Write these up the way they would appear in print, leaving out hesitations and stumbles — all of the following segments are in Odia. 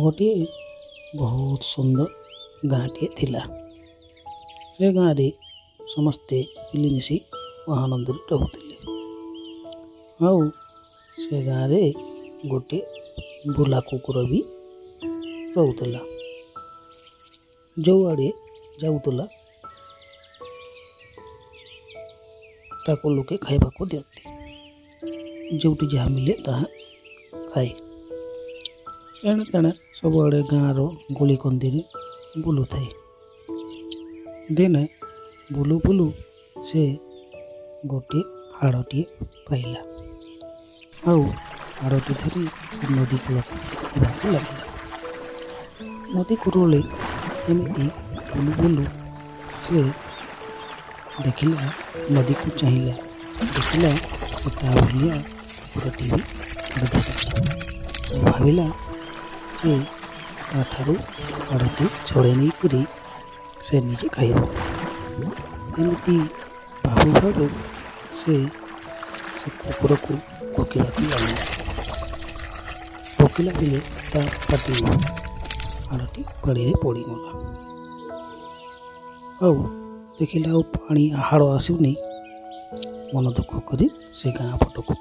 ଗୋଟିଏ ବହୁତ ସୁନ୍ଦର ଗାଁଟିଏ ଥିଲା। ସେ ଗାଁରେ ସମସ୍ତେ ମିଳିମିଶି ଆନନ୍ଦରେ ରହୁଥିଲେ। ଆଉ ସେ ଗାଁରେ ଗୋଟିଏ ବୁଲା କୁକୁର ବି ରହୁଥିଲା। ଯେଉଁଆଡ଼େ ଯାଉଥିଲା, ତାକୁ ଲୋକେ ଖାଇବାକୁ ଦିଅନ୍ତି। ଯେଉଁଠି ଯାହା ମିଳେ ତାହା ଖାଏ। ଏଣେ ତେଣେ ସବୁଆଡ଼େ ଗାଁର ଗଳି କନ୍ଦିରେ ବୁଲୁଥାଏ। ଦିନେ ବୁଲୁ ବୁଲୁ ସେ ଗୋଟିଏ ହାଡ଼ଟିଏ ପାଇଲା, ଆଉ ହାଡ଼ଟି ଧରି ନଦୀ କୂଳକୁ ଯିବାକୁ ଲାଗିଲା। ନଦୀ କୂଳରେ ଏମିତି ବୁଲୁ ବୁଲୁ ସେ ଦେଖିଲା, ନଦୀକୁ ଚାହିଁଲା, ଦେଖିଲା ଯେ ତା ଭଳିଆ କୁକୁରଟି ବି ହାଡ଼ ଧରିଛି। ଆଉ ଭାବିଲା ଯେ ତା'ଠାରୁ ହାଡ଼ଟି ଛଡ଼େଇ ନେଇକରି ସେ ନିଜେ ଖାଇବ। ଏମିତି ଭାବୁ ଭାବୁ ସେ ସେ କୁକୁରକୁ ଭୁକିବାକୁ ଲାଗିଲା। ଭୁକିଲା ବେଳେ ତା ପାଟିରୁ ହାଡ଼ଟି ପାଣିରେ ପଡ଼ିଗଲା। ଆଉ ଦେଖିଲା ଆଉ ପାଣି ହାଡ଼ ଆସୁନି। ମନ ଦୁଃଖ କରି ସେ ଗାଁ ପଟକୁ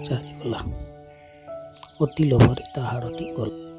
ଚାଲିଗଲା। ଅତି ଲୋଭରେ ତା ହାଡ଼ଟି ଗଲା।